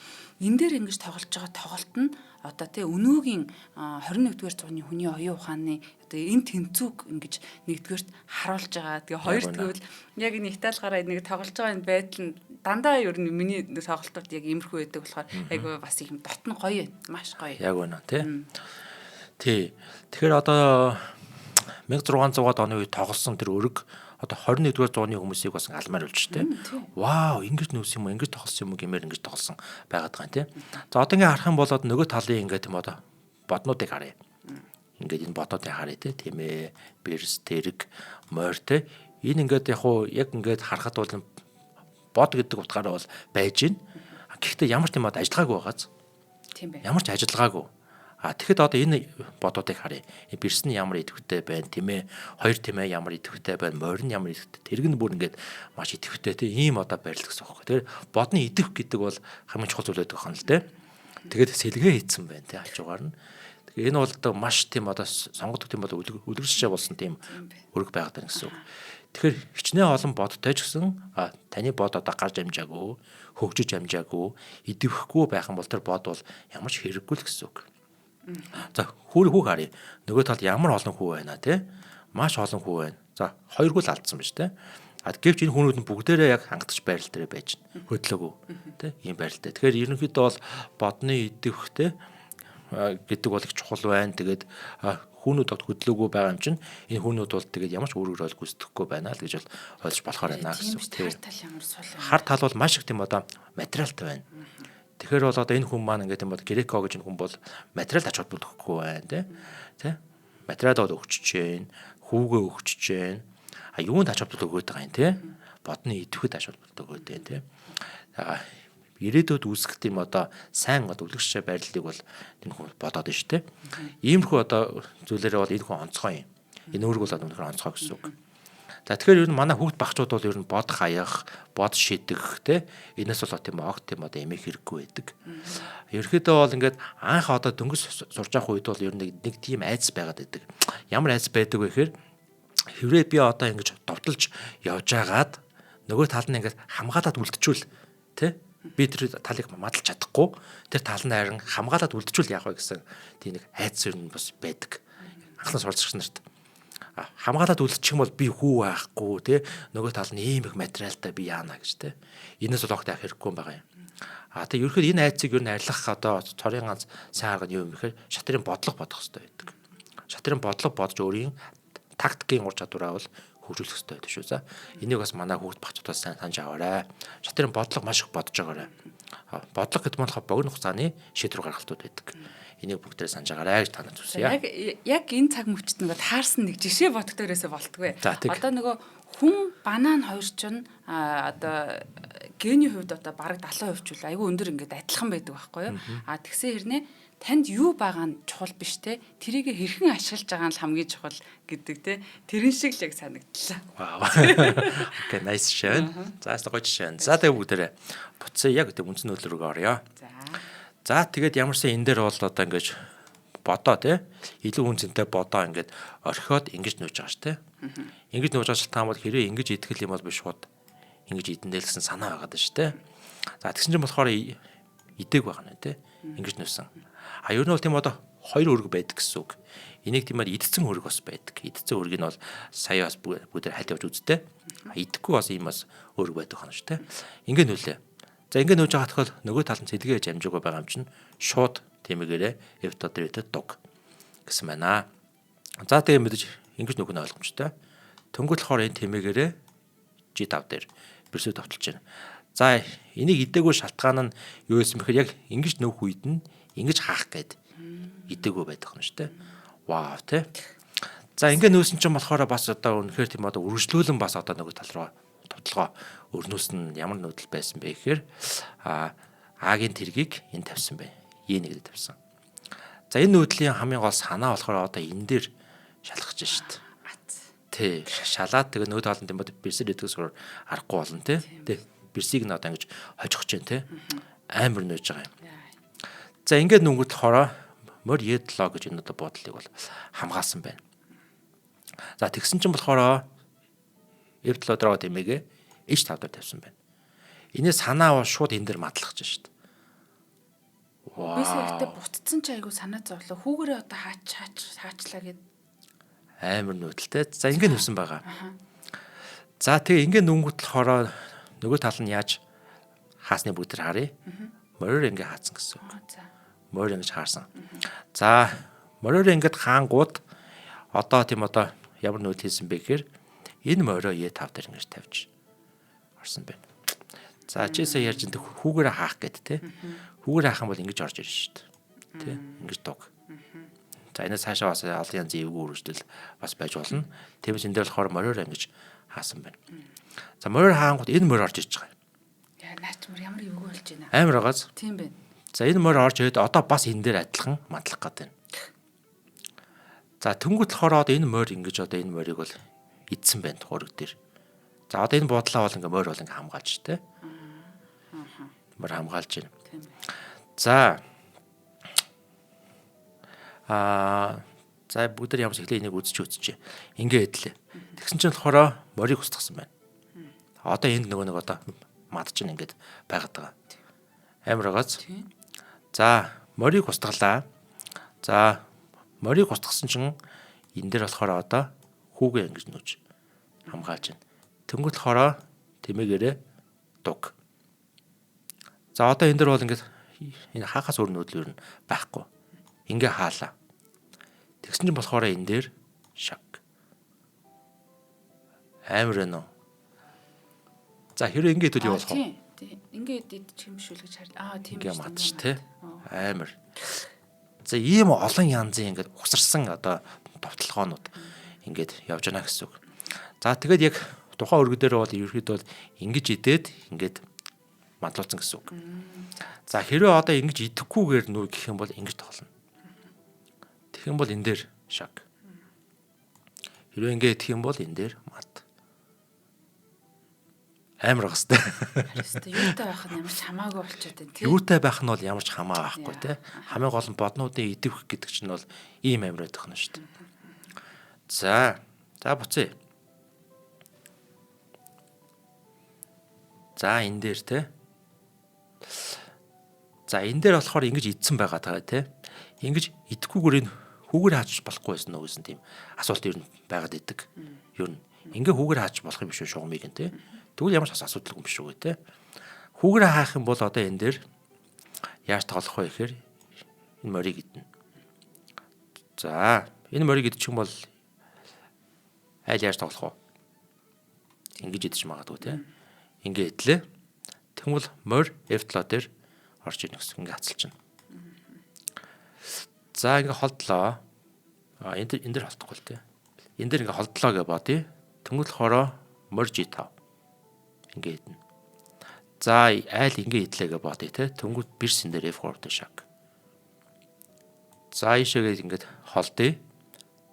энэ дээр ингэж тоглож байгаа тоглолт нь одоо тий өнөөгийн 21-р зууны хүний оюун ухааны одоо энэ тэнцүүг ингэж нэгдүгээрт харуулж байгаа. Тэгээ хоёр тэгвэл яг энэ Итали гараа нэг тоглож байгаа энэ байдал нь дандаа ер нь миний тоглолтууд яг иймэрхүү байдаг болохоор айгүй бас юм дотн гоё, маш гоё. Яг үнэ тий. Тий. Тэгэхээр одоо 1600-аад оны үед тоглосон тэр өрг одоо 21-р зууны хүмүүсийг бас алмаар болж тээ. Вау, ингэж нүүс юм уу, ингэж тоглосон юм уу гэмээр ингэж тоглосон байгаад байгаа юм тий. За одоо ингээ харах юм бол одоо нөгөө талын ингээ тийм одоо боднуудыг харъя. Ингээд энэ боднуудыг харъя тий. Тийм ээ, бирс, тэрэг, морь тий. Энэ ингээд яг уу яг ингээд харахад бол бод гэдэг утгаараа бол байж гин. Гэхдээ ямар ч тийм одоо ажиллагаагүй байгааз. Тийм байх. Ямар ч ажиллагаагүй. А тэгэхэд одоо энэ бодуудыг харъя. Бирс нь ямар идэвхтэй байна, тийм ээ. Хоёр тийм ээ ямар идэвхтэй байна, морь нь ямар идэвхтэй. Тэрэг нь бүр ингээд маш идэвхтэй тийм ийм одоо барилт гэсэн үг байхгүй. Тэгэхээр бодны идэвх гэдэг бол хамгийн чухал зүйл байдаг байна л тийм. Тэгээд сэлгээ хийцэн байна тийм хажуугаар нь. Тэгээ энэ бол одоо маш тийм одоо сонгодог тийм бол үлгэршээ болсон тийм өрг байгаад байна гэсэн үг. Тэгэхээр хичнээн олон бодтой ч гэсэн таны бод одоо гарч амжаагүй, хөгжиж амжаагүй, идэвхгүй байх юм бол тэр бод бол ямар ч хэрэггүй л гэсэн үг. За хүүр хүү харъя. Нөгөө талд ямар олон хүү байна те? Маш олон хүү байна. За хоёргүй л алдсан биз те? А гэвч энэ хүүнүүд нь бүгдээрээ яг хангалтч байрал дээр байж байна. Хөдлөөгүй те? Ийм байралтай. Тэгэхээр ерөнхийдөө бол бодны идэвхтэй гэдэг бол их чухал байна. Тэгээд хүүнүүд огт хөдлөөгүй байгаа юм чинь энэ хүүнүүд бол тэгээд ямар ч үүрэг рол гүйцэтгэхгүй байна л гэж бол ойлгож болохоор байна гэсэн үг. Хар тал ямар сул юм. Хар тал бол маш их тийм одоо материалтай байна. Тэгэхээр бол одоо энэ хүн маань ингээд юм бол Греко гэж энэ хүн бол материал ач холбогдол өгөхгүй байна тий. Тэ? Материал бол өгчөж гин, хүүгээ өгчөж гин. А юунд ач холбогдол өгөөд байгаа юм тий? Бодны идэвхэд ач холбогдол өгөөд байна тий. А ирээдүйд үүсгэх тийм одоо сайн одоо үлгэршээ байрлалыг бол энэ хүн бодоод байна шүү дээ. Иймэрхүү одоо зүйлээрээ бол энэ хүн онцгой юм. Энэ үүрэг бол үнэхээр онцгой гэсэн үг. За тэгэхээр ер нь манай хүүхд багчууд бол ер нь бод хаях, бод шидэх те энэс бол тийм огт тийм одоо эмээх хэрэггүй байдаг. Ерөнхийдөө бол ингээд анх одоо дөнгөж сурж авах үед бол ер нь нэг тийм айдас байгаад байдаг. Ямар айдас байдаг вэ гэхээр хэрвээ би одоо ингэж довтолж явж байгаад нөгөө тал нь ингээд хамгаалаад үлдчихвэл те би тэр талыг мадалж чадахгүй тэр тал нь харин хамгаалаад үлдчихвэл яах вэ гэсэн тийм нэг айдас ер нь бас байдаг. Анхнаас суралцагч нарт хамгаалаад үлдчих юм бол би хүү байхгүй тий нөгөө тал нь ийм их материалтай би яана гэж тий энэс бол огт яах хэрэггүй юм байгаа юм. А тий ерөнхийдөө энэ айцыг ер нь арилгах одоо цорын ганц сайн арга нь юу юм бэхээр шатрын бодлого бодох хэрэгтэй байдаг. Шатрын бодлого бодож өөрийн тактикийн ур чадвараа бол хөгжүүлэх хэрэгтэй байдаг шүү. За энийг бас манай хүүхд багчуудаас сайн санаж аваарай. Шатрын бодлого маш их бодож байгаарай. Бодлого гэдэг нь болохоор богино хугацааны шийдвэр гаргалтууд байдаг. Энийг бүгдээ санаж байгаарай гэж та нарт хүсье. Яг энэ цаг мөчид нөгөө таарсан нэг жишээ бодогдоорээсээ болтгүй. Одоо нөгөө хүн банан хоёр чинь одоо гений хувьд одоо бараг 70% ч үл айгүй өндөр ингээд адилхан байдаг байхгүй юу? А тэгсэн хэрнээ танд юу байгаа нь чухал биш те. Тэрийг хэрхэн ашиглаж байгаа нь хамгийн чухал гэдэг те. Тэрэн шиг л яг санагдлаа. Вау. Okay, nice жишээ. За, гоё жишээ. За, тэгээ бүгдээрээ буцаа яг гэдэг үндсэн нүүдэл рүүгээ оръё. За, тэгээд ямарсан энэ дээр бол одоо ингэж бодоо тий. Илүү үн цэнтэй бодоо ингээд орхиод ингэж нүүж байгаа ш тий. Ингэж нүүж байгаа шалтгаан бол хэрвээ ингэж идэх юм бол би шууд ингэж идэн дээр гэсэн санаа байгаад ш тий. За, тэгсэн чинь болохоор идээг байгаа нэ тий. Ингэж нүүсэн. А ер нь бол тийм одоо хоёр өрг байдаг гэсэн үг. Энийг тийм ээ идсэн өрг бас байдаг. Идсэн өрг нь бол сая бас бүгд хальт явж үзтээ. Идэхгүй бас ийм бас өрг байдаг хана ш тий. Ингэ нүүлээ. За, ингэ нүүж байгаа тохиол нөгөө тал нь цэлгээ амжаагүй байгаа юм чинь шууд тэмээгээрээ F дөрөйтэй дуг гэсэн байна. За, тэгээ мэдээж ингэж нүг нь ойлгомжтой. Төнгө болохоор энэ тэмээгээрээ G5 дээр бэрсүү товтолж байна. За, энийг идээгүй шалтгаан нь юу байсан бэхээр яг ингэж нүүх үед нь ингэж хаах гээд идээгүй байдаг юм шүү дээ. Вау тэ. За, ингэ нүүсэн чинь болохоор бас одоо үнэхээр тийм одоо үргэлжлүүлэн бас одоо нөгөө тал руу товтлогоо өрнөөс нь ямар нүүдэл байсан бэ гэхээр А-гийн тэргийг энэ тавьсан байна. Е1 дээр тавьсан. За, энэ нүүдлийн хамгийн гол санаа болохоор одоо энэ дээр шалгах гэж шít. Тий, шалаад тэгээ нүүд хоолн тийм бэрсэр идэхээс өөр аргагүй болно тий. Тий, бэрсийг нь одоо ингэж хожих гэж байна тий. Амар нөөж байгаа юм. За, ингээд нүнгөт болохоор морь Е7 гэж энэ одоо буудлыг бол хамгаалсан байна. За, тэгсэн чинь болохоор F7 дроо тэмээгээ H5 дээр тавьсан байна. Эний санаа бол шууд энэ дээр мадлах гэж шít. Вау. Бисээ ихтэй бутцсан ч айгу санаа зовлоо. Хүүгээрээ одоо хаач хаач хаачлаа гэд амар нүүдэлтэй. За, ингэ нүүсэн байгаа. За, тэгээ ингэ нүнгүүт болохоор нөгөө тал нь яаж хаасны бүгд төр харъя. Мориор ингэ хаацсан гэсэн үг. Морь ингэж хаарсан. За, мориор ингэж хаангууд одоо тийм одоо ямар нүүдэл хийсэн бэ гэхээр энэ морио Е5 дээр ингэж тавьж орсон байна. За, чи сая ярьж энэ хүүгээрээ хаах гээд те. Хүүгээрээ хаах юм бол ингэж орж ирнэ шүү дээ. Тэ? Ингэж дуг. За, энэс цаашаа бас олон янзын эвгүй үргэлжлэл бас байж болно. Тиймээс энэ дээр болохоор мориор ингэж хаасан байна. За, мориор хаангууд энэ морь орж ирж байгаа юм. Яа, наач мөр ямар эвгүй болж байна. Амар байгааз. Тийм байна. За, энэ морь орж ирээд одоо бас энэ дээр адилхан мадлах гээд байна. За, тэнгуут болохоор одоо энэ морь ингэж одоо энэ морийг бол идсэн байна хураг дээр. За, одоо энэ буудлаа бол ингээ морь бол ингээ хамгаалж тэ. Морь хамгаалж байна. За. За, бүгд ямар ч эхлээ энийг үзэж үзчихэ. Ингээ идлээ. Тэгсэн чинь болохоор морийг устгасан байна. Одоо энд нөгөө нэг одоо мад чинь ингээд байгаад байгаа. Амар байгааз. За, морийг устгалаа. За, морийг устгасан чинь энэ дээр болохоор одоо хүүгээ ингэж нүүж хамгаалж байна. Тэнгүүт болохоор тэмээгээрээ дуг. За, одоо энэ дэр бол ингээд энэ хаахаас өөр нүүдэл ер нь байхгүй. Ингээ хаалаа. Тэгсэн чинь болохоор энэ дээр шаг. Амар ээ нөө. За, хэрвээ ингэ идвэл юу болох вэ? Тийм. Ингээ идчих юм шүү л гэж хар. Аа, тийм шүү. Мадч тий. Амар. За, ийм олон янзын ингээд угсарсан одоо товтлогоонууд ингээд явж байна гэсэн үг. За, тэгээд яг тухайн өргө дээр бол ерөөхдөө бол ингэж идээд ингээд мадлуулсан гэсэн үг. За, хэрвээ одоо ингэж идэхгүйгээр нүү гэх юм бол ингэж тоглоно. Тэгэх юм бол энэ дээр шаг. Хэрвээ ингэ идэх юм бол энэ дээр мат. Амар байгаа сте. Харин юутай байх нь ямар ч хамаагүй болчиход байна тий. Юутай байх нь бол ямар ч хамаа байхгүй тий. Хамгийн гол нь боднуудын идэвх гэдэг чинь бол ийм амар байдаг нь шүү дээ. За, за буцъя. За, энэ дээр те. За, энэ дээр болохоор ингэж идсэн байгаа таа те. Ингэж идэхгүйгээр энэ хүүгээр хаач болохгүй байсан уу гэсэн тийм асуулт ер нь байгаад идэг. Ер нь ингээ хүүгээр хаач болох юм биш үү шугамыг нь те. Тэгвэл ямар ч асуудалгүй юм биш үү те. Хүүгээр хаах юм бол одоо энэ дээр яаж тоглох вэ гэхээр энэ морийг идэнэ. За, энэ морийг идчих юм бол айл яаж тоглох вэ? Ингэж идчих магадгүй те. Ингээ идлээ. Тэгвэл морь F7 дээр орж ирнэ гэсэн ингээ хацалж байна. За, ингээ холдлоо. А энэ дээр холдохгүй л тий. Энэ дээр ингээ холдлоо гэж бодъё. Тэнгүүт болохоор морь G5. Ингээ идэнэ. За, айл ингээ идлээ гэж бодъё те. Тэнгүүт бирсэн дээр F3 дээр шаг. За, ийшээгээ ингээд холдъё.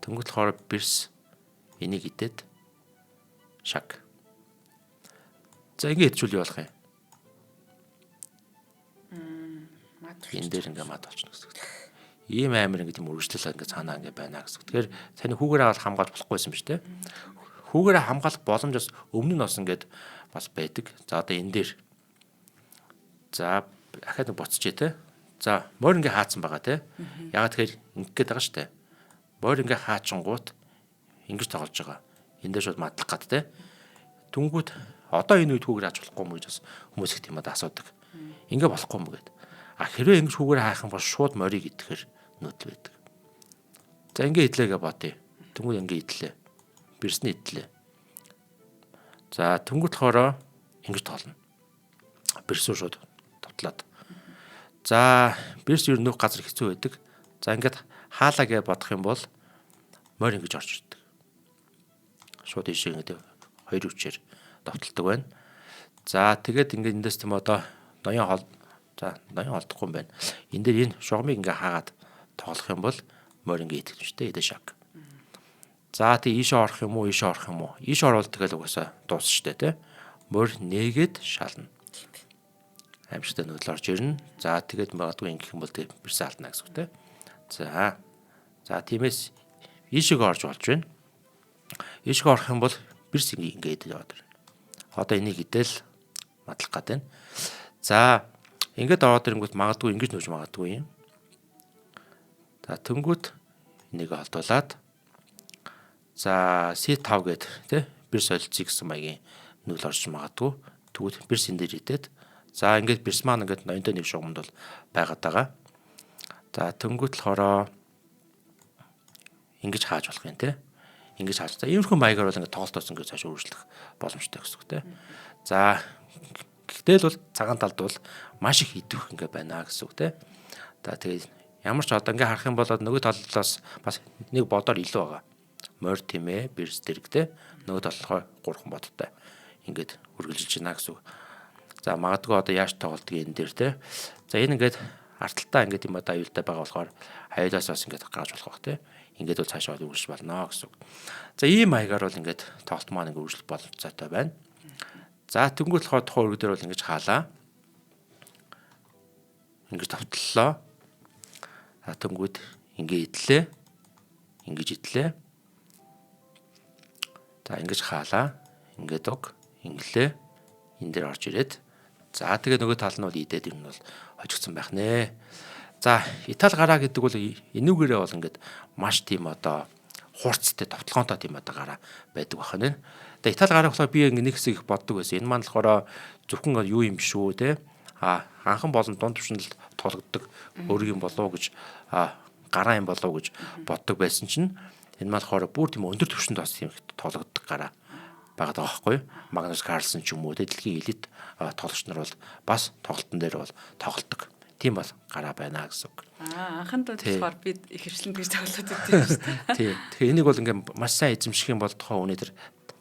Тэнгүүт болохоор бирс энийг идээд шаг. За, ингээ идчихвэл юу болох юм? Энэ дээр ингээ мат болчихно гэсэн үг. Ийм амар ингээ тийм үргэлжлэл ингээ цаанаа ингээ байна гэсэн үг. Тэгэхээр таны хүүгээрээ бол хамгаалж болохгүйсэн юм шүү дээ. Хүүгээрээ хамгаалах боломж бас өмнө нь бас ингээд бас байдаг. За, одоо энэ дээр за ахаад нэг буцчихъя те. За, морь ингээ хаацсан байгаа те. Ягаад тэгэхээр ингэх гээд байгаа шүү дээ. Морь ингээ хаачингуут ингэж тоглож байгаа. Энэ дээр шууд мадлах гад те. Түнгүүд одоо энэ үед хүүгээр хааж болохгүй юм гэж бас хүмүүс их тийм одоо асуудаг. Ингээ болохгүй юм гээд. А хэрвээ ингэж хүүгээр хаах юм бол шууд морийг идэхэр нүүдэл байдаг. За, ингээ идлээгээ бодъё. Тэнгүүд ингээ идлээ. Бирсний идлээ. За, тэнгүүд болохоор ингэж тоолно. Бирсүү шууд товтлоод. За, бирс ер нь нөх газар хэцүү байдаг. За, ингээд хаалаа гэж бодох юм бол морь ингэж орж ирдэг. Шууд ийшээ ингээд хоёр үчээр довтолдог байна. За, тэгээд ингээд эндээс тийм одоо ноён хол, за, ноён олдохгүй юм байна. Энэ дээр энэ шугамыг ингээ хаагаад тоглох юм бол морь ингээ идэх юм шүү дээ. Идэ шаг. За, тэг ийшээ орох юм уу, ийшээ орох юм уу? Ийшээ орвол тэгэл угаасаа дуусна шүү дээ, тэ. Морь нээгээд шална. Аимшигтай нүүдэл орж ирнэ. За, тэгээд магадгүй ингэх юм бол тэг бирсэн алдна гэсэн үг, тэ. За. За, тиймээс ийшээгээ орж болж байна. Ийшээгээ орох юм бол бирс ингээ ингээд яваад ирнэ. Одоо энийг идэл мадлах гээд байна. За, ингээд ороод ирэнгүүт магадгүй ингэж нүүж магадгүй юм. За, тэнгүүт энийг холдуулаад, за, C5 гээд тий бирс солилцъё гэсэн маягийн нүүл орж магадгүй. Тэгвэл бирс энэ дээр идээд, за, ингээд бирс маань ингээд ноёнтой нэг шугамд бол байгаад байгаа. За, тэнгүүт болохоор ингэж хааж болох юм те. Ингэж хааж. За, иймэрхүү маягаар бол ингээд тоглолтоос ингээд цааш үргэлжлэх боломжтой гэсэн үг те. За, гэхдээ л бол цагаан талд бол маш их идэвх ингээ байна гэсэн үг те. За, тэгээд ямар ч одоо ингээ харах юм бол нөгөө талаас бас нэг бодоор илүү байгаа. Морь тийм ээ, бирс дэрэг те. Нөгөө талаар гурван бодтой. Ингээд үргэлжилж байна гэсэн үг. За, магадгүй одоо яаж тоглолтгийг энэ дээр те. За, энэ ингээд арталтаа ингээд юм одоо аюултай байгаа болохоор аюулаас бас ингээд гаргаж болох бах те. Ингээд бол цаашаа үргэлжлэж болно гэсэн үг. За, ийм маягаар бол ингээд тоглолт маань ингээд үргэлжлэх боломжтой байна. За, тэнгуут болохоор тухайн өргөдөр бол ингэж хаалаа. Ингэж товтлоо. За, тэнгуут ингээ идлээ. Ингэж идлээ. За, ингэж хаалаа. Ингээд уг инглээ. Энэ дээр орж ирээд, за, тэгээ нөгөө тал нь бол идээд ер нь бол хожигдсон байх нэ. За, Итали гараа гэдэг бол энүүгээрээ бол ингээд маш тийм одоо хурцтай товтлогоонтой тийм одоо гараа байдаг байх нэ. Тэгээ Итали гараа болохоор би ингээ нэг хэсэг их боддог байсан. Энэ маань болохоор зөвхөн юу юм биш үү те. А анхан болон дунд түвшинд л тулгддаг өөрийн юм болов уу гэж, гараа юм болов уу гэж боддог байсан чинь энэ маань болохоор бүр тийм өндөр түвшинд бас тийм тулгддаг гараа байгаад байгаа байхгүй юу? Магнус Карлсон ч юм уу те, дэлхийн элит тоглогч нар бол бас тоглолтон дээр бол тоглолдог. Тийм бол гараа байна гэсэн үг. Аа, анханд болохоор би их хвшлэн тэгж тоглоод идэв юм шүү дээ. Тий. Тэгэхээр энийг бол ингээ маш сайн эзэмших юм бол тухайн хүний тэр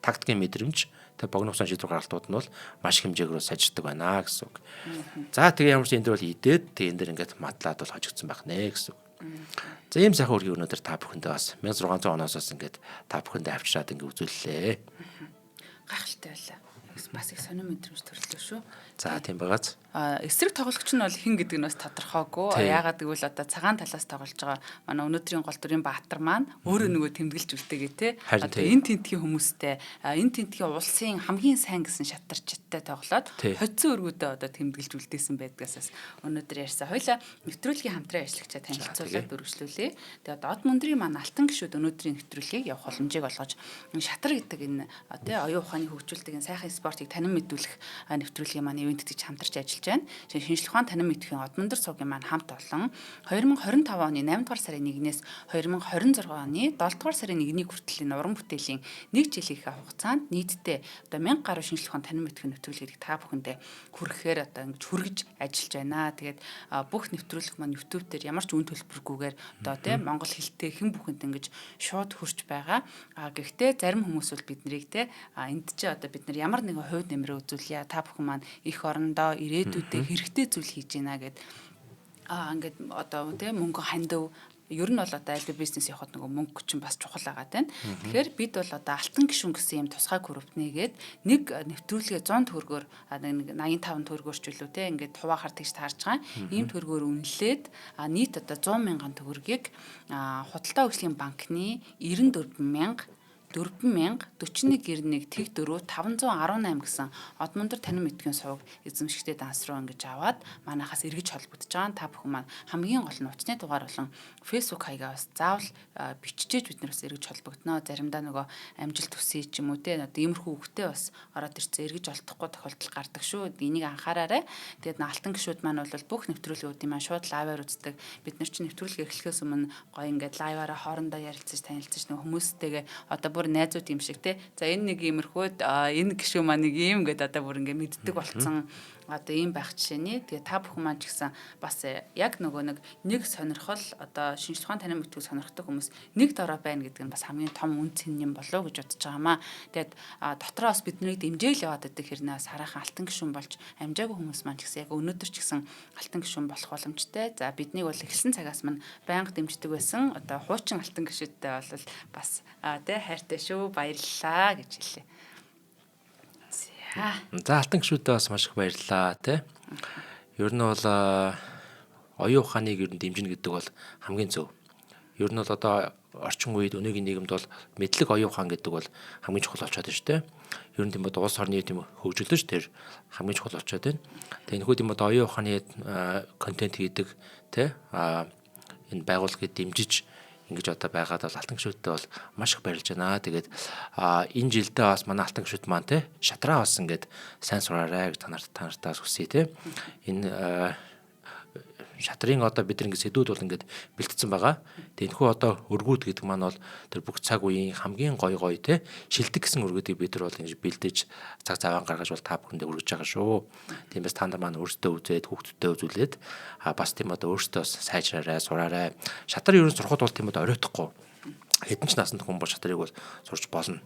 тактикийн мэдрэмж, тэг богино хугацааны шийдвэр гаргалтууд нь бол маш их хэмжээгээр сайжирдаг байна гэсэн үг. За, тэгээ ямар ч энэ дэр бол идээд, тэг энэ дэр ингээд мадлаад бол хожигдсон байх нэ гэсэн үг. За, ийм сайхан үргийн өнөөдөр та бүхэндээ бас 1600 оноос бас ингээд та бүхэндээ авчираад ингээд үзүүллээ. Гайхалтай байлаа. Бас их сонир мэдрэмж төрлөө шүү. За, тийм байгааз. А эсрэг тоглогч нь бол хэн гэдэг нь бас тодорхойгүй. Яагаад гэвэл одоо цагаан талаас тоглож байгаа манай өнөөдрийн гол дүрийн Баатар маань өөрөө нөгөө тэмдэглэж үлдээгээ те. Одоо энэ тентхийн хүмүүстэй, энэ тентхийн улсын хамгийн сайн гэсэн шатарчтай тоглоод хоцсон өргүүдээ одоо тэмдэглэж үлдээсэн байдгаас бас өнөөдөр ярьсан. Хоёлаа нэвтрүүлгийн хамтран ажиллагчаа танилцуулаад өргөжлүүлээ. Тэгээ одоо Од мөндрийн маань алтан гişүүд өнөөдрийн нэвтрүүлгийг явах боломжийг олгож, шатар гэдэг энэ тий оюун ухааны хөгжүүлдэг энэ сайхан спортыг танин мэдүүлэх нэвтрүүлгийн маань ивент гэж хамтарч ажиллаж байна. Шинжлэх ухаан танин мэдэхийн Одмондөр суугийн маань хамт олон 2025 оны 8 дугаар сарын 1-ээс 2026 оны 7 дугаар сарын 1-ний хүртэл энэ уран бүтээлийн нэг жилийнхээ хугацаанд нийтдээ одоо 1000 гаруй шинжлэх ухаан танин мэдэхийн нэвтрүүлгийг та бүхэндээ хүргэхээр одоо ингэж хүргэж ажиллаж байна. Тэгээд бүх нэвтрүүлэг маань YouTube дээр ямар ч үн төлбөргүйгээр одоо тийм монгол хэлтэй хэн бүхэнд ингэж шууд хүрч байгаа. А гэхдээ зарим хүмүүс бол бид нарыг те энд чи одоо бид нар ямар нэгэн хувь нэмрээ үзүүлье. Та бүхэн маань эх орондоо ирээдүйдээ хэрэгтэй зүйл хийж байна гэд ингээд одоо тийм мөнгө хандив ер нь бол одоо альва бизнес явахад нөгөө мөнгө чинь бас чухал байгаа тань. Тэгэхээр бид бол одоо алтан гишүүн гэсэн юм тусгай групп нээгээд нэг нэвтрүүлгээ 100 төгрөгөөр нэг 85 төгрөгөөр ч үлээ те ингээд хуваахаар тэгж таарж байгаа. Ийм төгрөгөөр үнэлээд нийт одоо 100 мянган төгрөгийг худалдаа хөгжлийн банкны 94 4041 91 тэг 4 518 гэсэн Одмондөр танин мэдгийн сувг эзэмшигтэй данс руу ингэж аваад манайхаас эргэж холбогдож байгаа. Та бүхэн маань хамгийн гол нь утасны дугаар болон Facebook хаягаа бас заавал биччихээж бид нар бас эргэж холбогдно. Заримдаа нөгөө амжилт хүсье ч юм уу те одоо иймэрхүү үгтэй бас ороод ирсэн эргэж олдохгүй тохиолдол гардаг шүү. Энийг анхаараарай. Тэгээд алтан гишүүд маань бол бүх нэвтрүүлгүүдийн маань шууд live аар үздэг. Бид нар чинь нэвтрүүлэг эхлэхээс өмнө гоё ингээд live аараа хоорондоо ярилцаж танилцаж нөгөө хүмүүстэйгээ одоо бүр найзууд юм шиг те. За энэ нэг иймэрхүү энэ гишүүн маань нэг ийм гэдээ одоо бүр ингээ мэддэг болцсон одоо ийм байх жишээний. Тэгээ та бүхэн маань ч гэсэн бас яг нөгөө нэг сонирхол одоо шинжлэх ухаан танин мэдхүйг сонирхдаг хүмүүс нэг дорой байна гэдэг нь бас хамгийн том үн цэн юм болов уу гэж бодож байгаамаа. Тэгээд дотроос биднийг дэмжээл яваад байдаг хэрнээ бас хараахан алтан гишүүн болж амжаагүй хүмүүс маань ч гэсэн яг өнөөдөр ч гэсэн алтан гишүүн болох боломжтой. За биднийг бол эхэлсэн цагаас мань байнга дэмждэг байсан. Одоо хуучин алтан гишүүдтэй бол бас тэ хайртай шүү, баярлалаа гэж хэллээ. За алтан гишүүдээ бас маш их баярлалаа тий. Ер нь бол оюун ухааныг ер нь дэмжинэ гэдэг бол хамгийн зөв. Ер нь бол одоо орчин үед өнөөгийн нийгэмд бол мэдлэг оюун ухаан гэдэг бол хамгийн чухал болчиход байна шүү дээ. Ер нь тийм бод улс орны тийм хөгжүүлж тэр хамгийн чухал болчиход байна. Тэгээ энэхүү тийм бод оюун ухааны контент хийдэг тий энэ байгууллагыг дэмжиж ингэж одоо байгаад бол алтан гишүүдтэй бол маш их баярлж байна. Тэгээд энэ жилдээ бас манай алтан гишүүд маань те шатраа бас ингээд сайн сураарай гэж та нартаас хүсье те. Энэ шатрын одоо бид нар ингээд сэдвүүд бол ингээд бэлтгэсэн байгаа. Тэгээ энэхүү одоо өргүүд гэдэг маань бол тэр бүх цаг үеийн хамгийн гоё гоё те шилдэг гэсэн өргүүдийг бид нар бол ингэж бэлдэж цаг заваа гаргаж бол та бүхэндээ өргөж байгаа шүү. Тиймээс та нар маань өөрсдөө үзээд хүүхдүүдтэй үзүүлээд бас тийм одоо өөрсдөө бас сайжраарай, сураарай. Шатар ер нь сурахад бол тийм одоо оройтхгүй. Хэдэн ч насанд хүн бол шатрыг бол сурч болно.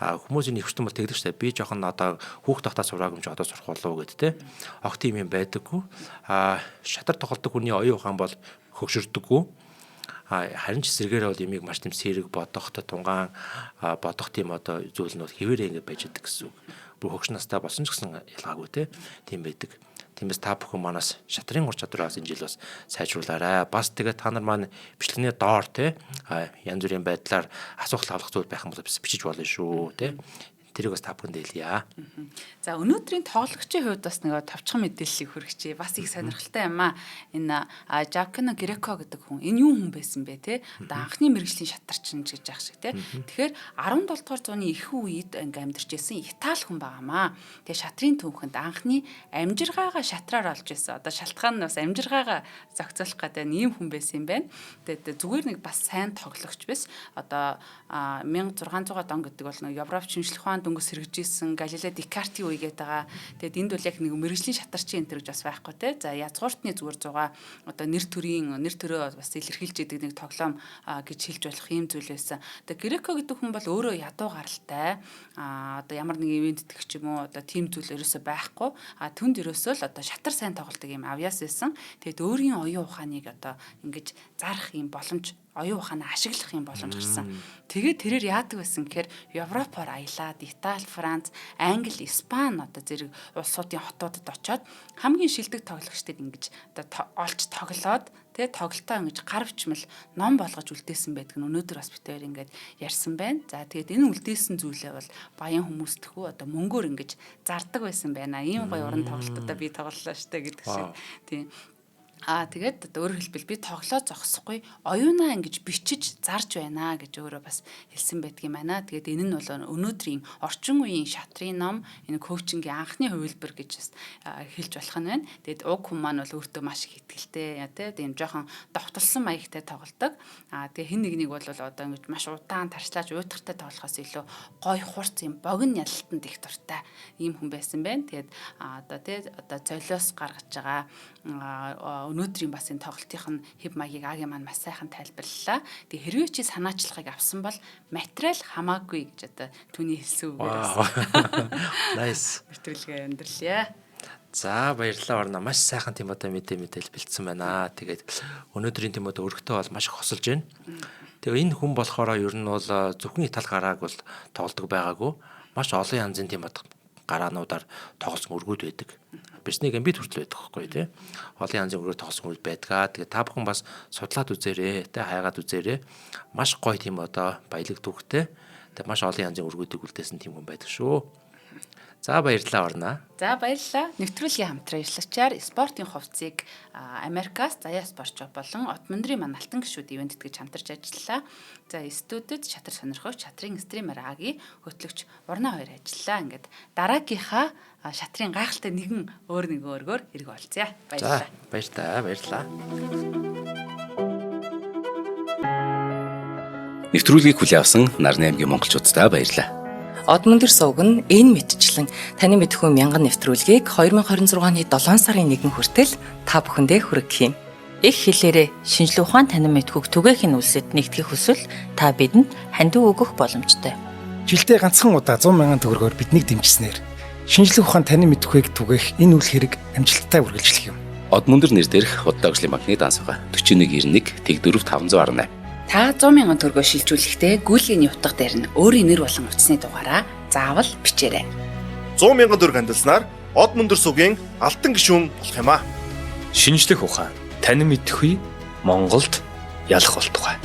Хүмүүс энэ ихвчтэн бол тэгдэг штэ. Би жоохон одоо хүүхд тахтаа сураагүй юм чи одоо сурах болов уу гэд те. Огт тийм юм байдаггүй. Шатар тоглодог хүний оюун ухаан бол хөгшөрдөггүй. Харин ч эсэргээрээ бол ямиг маш тийм сэрэг бодох, тунгаан бодох тийм одоо зүйл нь бол хэвээрээ ингэ байж идэг гэсэн үг. Бүр хөгш настай болсон ч гэсэн ялгаагүй те. Тийм байдаг. Тиймээс та бүхэн манаас шатрын ур чадвараас энэ жил бас сайжруулаарай. Бас тэгээ та нар маань бичлэгний доор те янз бүрийн байдлаар асуулт авах зүйл байх юм бол бичиж болно шүү те. Тэрийг бас та бүхэнд хэлье. За өнөөдрийн тоглогчийн хувьд бас нэг товчхон мэдээллийг хүргэчихье. Бас их сонирхолтой юм аа. Энэ Жакино Греко гэдэг хүн энэ юу хүн байсан бэ те? Одоо анхны мэргэжлийн шатарчин гэж яах шиг те. Тэгэхээр 17 дугаар зууны их үед ингээ амьдарч исэн Итали хүн байгаамаа. Тэгээ шатрын түүхэнд анхны амжиргаагаа шатраар олж исэн. Одоо шалтгаан нь бас амжиргаагаа зохицуулах гэдэг ийм хүн байсан юм байна. Тэгээд зүгээр нэг бас сайн тоглогч биш. Одоо 1600 он гэдэг бол нэг Европ шинжлэх ухаан дөнгөж сэргэж исэн Галилей Декартийн үе гэдэг байгаа. Тэгээд энд бол яг нэг мэргэжлийн шатарчин энэ төр гэж бас байхгүй те. За язгууртны зүгээр зугаа одоо нэр төрийн нэр төрөө бас илэрхийлж идэг нэг тоглоом гэж хэлж болох ийм зүйл байсан. Тэгээд Греко гэдэг хүн бол өөрөө ядуу гаралтай. Одоо ямар нэг ивент дэх ч юм уу одоо тийм зүйл ерөөсөө байхгүй. Түнд ерөөсөө л одоо шатар сайн тоглодог ийм авьяас байсан. Тэгээд өөрийн оюун ухааныг одоо ингэж зарах ийм боломж оюун ухаанаа ашиглах юм боломж гарсан. Тэгээд тэрээр яадаг байсан гэхээр Европоор аялаад Итали, Франц, Англи, Испани одоо зэрэг улсуудын хотуудад очиод хамгийн шилдэг тоглогчдыг ингэж одоо олж тоглоод тэгээ тоглолтоо ингэж гар бичмэл ном болгож үлдээсэн байдаг нь өнөөдөр бас бид хоёр ингээд ярьсан байна. За тэгээд энэ үлдээсэн зүйлээ бол баян хүмүүст хүү одоо мөнгөөр ингэж зардаг байсан байна. Ийм гоё уран тоглолтуудаа би тоглолоо штэ гэдэг шиг. Тийм. Тэгээд одоо өөрөөр хэлбэл би тоглоо зогсохгүй оюунаа ингэж бичиж зарж байна гэж өөрөө бас хэлсэн байдаг юм байна. Тэгээд энэ нь бол өнөөдрийн орчин үеийн шатрын ном, энэ коучингийн анхны хувилбар гэж бас хэлж болох нь байна. Тэгээд уг хүн маань бол өөртөө маш их итгэлтэй, тийм жоохон довтолсон маягтай тоглодог. Тэгээ хэн нэгнийг бол одоо ингэж маш удаан тарчлааж уйтгартай тоглохоос илүү гой хурц юм богино ялалтанд их дуртай ийм хүн байсан байна. Тэгээд одоо тий одоо золиос гаргаж байгаа өнөөдрийн бас энэ тоглолтын нь хэв маягийг Аги маань маш сайхан тайлбарлалаа. Тэгээ хэрвээ чи санаачлагыг авсан бол материал хамаагүй гэж одоо түүний хэлсэн үгээр бас. Nice. Нэвтрүүлгээ өндөрлөе. За, баярлалаа Орно. Маш сайхан тийм одоо мэдээлэл бэлдсэн байна. Тэгээд өнөөдрийн тийм одоо өргөтөө бол маш их хосолж байна. Тэгээ энэ хүн болохоор ер нь бол зөвхөн Итали гарааг бол тоглодог байгаагүй. Маш олон янзын тийм одоо гараануудаар тоглосон өргүүд байдаг. Бисний гамбит хүртэл байдаг байхгүй тий. Олон янзын өргөөр тоглосон өргүүд байдгаа. Тэгээ та бүхэн бас судлаад үзээрэй, тий, хайгаад үзээрэй. Маш гоё тийм одоо баялаг түүхтэй. Тэгээ маш олон янзын өргүүдийг үлдээсэн тийм хүн байдаг шүү. За, баярлалаа Орно. За, баярлалаа. Нэвтрүүлгийн хамтран ажиллагчаар спортын хувцсыг Америкаас Заяа спорт шоп болон Отмөндрийн маань алтан гишүүд ивент тэтгэж хамтарч ажиллалаа. За, студид шатар сонирхогч шатрын стример Аги, хөтлөгч Урнаа хоёр ажиллалаа. Ингээд дараагийнхаа шатрын гайхалтай нэгэн өөр нэг өөргөөр хэрэг болцъя. Баярлалаа. За, баяртай, баярлалаа. Нэвтрүүлгийг хүлээн авсан Нарны аймгийн монголчууддаа баярлалаа. Одмөндөр сувг нь энэ мэтчлэн таны мэдхүү мянган нэвтрүүлгийг 2026 оны 7 сарын 1 хүртэл та бүхэндээ хүргэх юм. Их хэлээрээ шинжлэх ухаан танин мэдхүйг түгээхийн үлсэд нэгтгэх хүсвэл та бидэнд хандив өгөх боломжтой. Жилдээ ганцхан удаа 100 мянган төгрөгөөр биднийг дэмжсэнээр шинжлэх ухаан танин мэдхүйг түгээх энэ үйл хэрэг амжилттай үргэлжлэх юм. Одмөндөр нэр дээрх Худалдаа хөгжлийн банкны данс байгаа. 4191 Тэг4 518. Та 100 мянган төгрөгөө шилжүүлэхдээ гүйлгээний утга дээр нь өөрийн нэр болон утасны дугаараа заавал бичээрэй. 100 мянган төгрөг хандилснаар Одмөндөр сугийн алтан гишүүн болох юм аа. Шинжлэх ухаан танин мэдхгүй Монголд ялах болтугай.